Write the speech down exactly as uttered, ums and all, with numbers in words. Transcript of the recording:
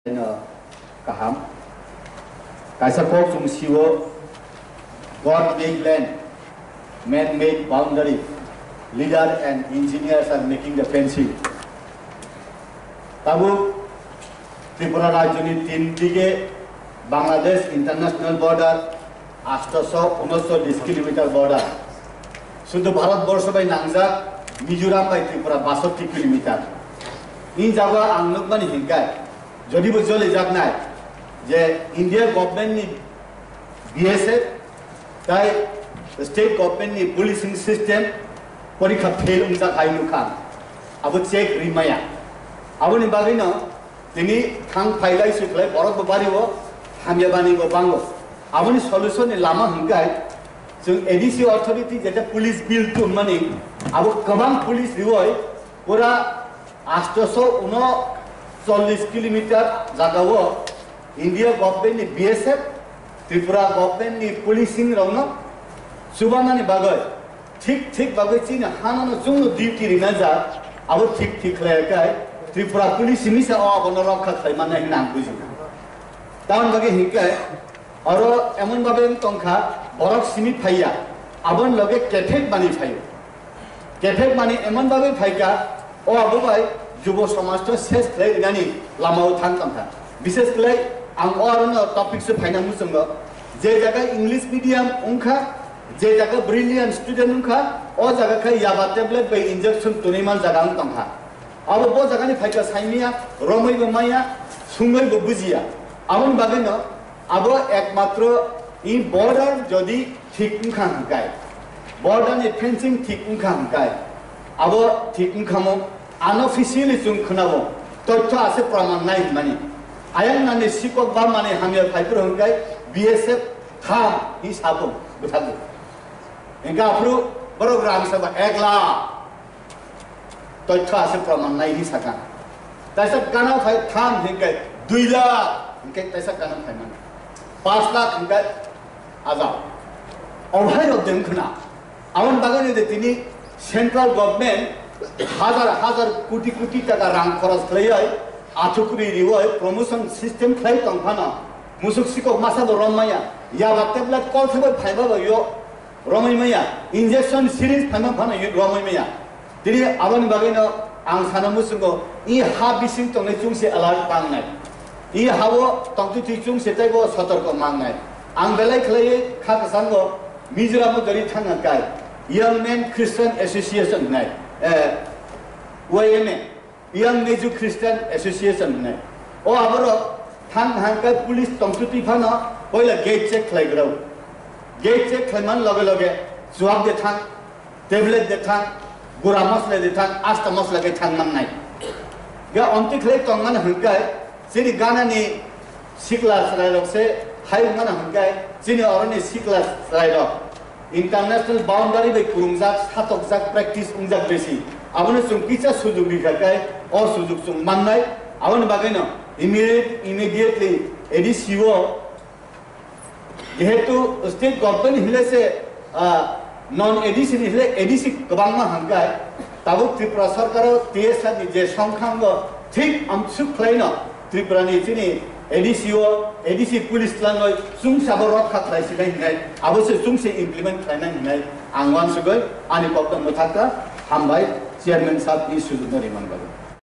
No kaham. Kaisa kok chwng sio, "God make land, man make boundary, leader and engineers are making the fencing." Tabuk Tripura rajyoni tin dige Bangladesh international border atso unocholish kilometer border. Sudu Bharat borsho bai nangjak Mizoram bai Tripura basotti kilometer. Ni jaga ang nukmani hinkai, jodi bo joli jaknai je India government ni B S F tai state government ni policing system porikha fail wngjak hai nukha. Abo check rimaya. Aboni bagwino tini thang phailai sukhlai borok bo bario hamya bani bo bango. Aboni solution ni lama hwnkai chwng A D C authority jeta police bill tun mani abo kwbang police rioi pura atso uno chollish kilometer jagao India government ni B S F, Tripura government ni policing rokno chubanani bagwi thik thik bagwi chini hanono chwngno duty rina jak, abo thik thik khlai kai Tripura police misa o abono rokha khlai mannai hwnna ang buji. Tamoni bagwi hinkai oro emon babe wng tongkha borok simi phaiya, aboni loge kephek mani phaio. Kephek mani emon bagwi phaikha, o abo bai jubo somajno ses khlai rinani lamao thang tongkha. Bishes khlai ang o arono topic se phaina muchungo, je jaga English medium wngkha, je jaga brilliant student wngkha, o jaga khe yaba tablet bai injection twnwi man jaga wng tongkha. Abo bo jagani phaikha saimaya, romwi bo maya, sungwi bo bujiya. Aboni bagwino abo ekmatro i border jodi thik wngkha hwnkai, border ni fencing thik wngkha hwnkai, abo thik wngkhamo unofficially chwng khwnabo, tothyo ase praman nai hwnmani. Ayang nani sikok ba mani hamya phaiphuru hwnkai B S F tham hi sabo bwthago. Hingke aphuru borok rang saba ek lakh. Toitha ase praman nai hi saka. Taisa gana phai tham hingke dui lakh hingke taisa gana phai mano. Panch lakh hingke ajao. Obhai rok de wngkhna. Aboni bagwi de tini central government hajar hajar koti koti taka rang khoros khlaiwi athukri riwi promotion system khlai tongphano musuk sikok masa bo rom maya. Yaba tablet kol thangwi phaiba bo yo romwi maya, injection syringe phaima phano yo romwi maya. Tini aboni bagwino ang sana muchungo, i ha bising tongnai chwngse alert pangnai. I hao tongtwi twi chwngse teibo sotorko mangnai. Ang belai khlaiwi kha kwchango Mizoram o jori thangna kai Young Men Christian Association hwnai, eh, Y M A. Young Mizo Christian Association hwnwi. O aborok thang hangkhe police tongtwtwi phano poila gate check khlai grao. Gate check khlaiman loge loge chuwak de thang, tablet de thang, gura mosla de thang, asta mosla de thang mannai. Ga omtwi khlai tongmani hwnkhe chini ganani sikla chwrairok se hai wngmano hwnkhe chini oroni sikla chwrairok international boundary bai kwrwngjak, satokjak, practice wngjak besi. Abono chwng kisa sujuk rikha khe o sujuk chwng mannai. Aboni bagwino immediate-, immediately A D C o, jehetu state government hile se, ah, non A D C ni hile A D C kwbangma hangkai, tabuk Tripura sarkaro T S R ni je songkhango thik amsuk khlaino Tripura ni chini A D C o, A D C police tlangnoi chwngsabo rokha khlai sinai hinai, abo se chwngse implement khlainai hinai ang uansugwi ani kokno mwthakha. Hambai, chairman sahab ni sujukno rimani bagwi.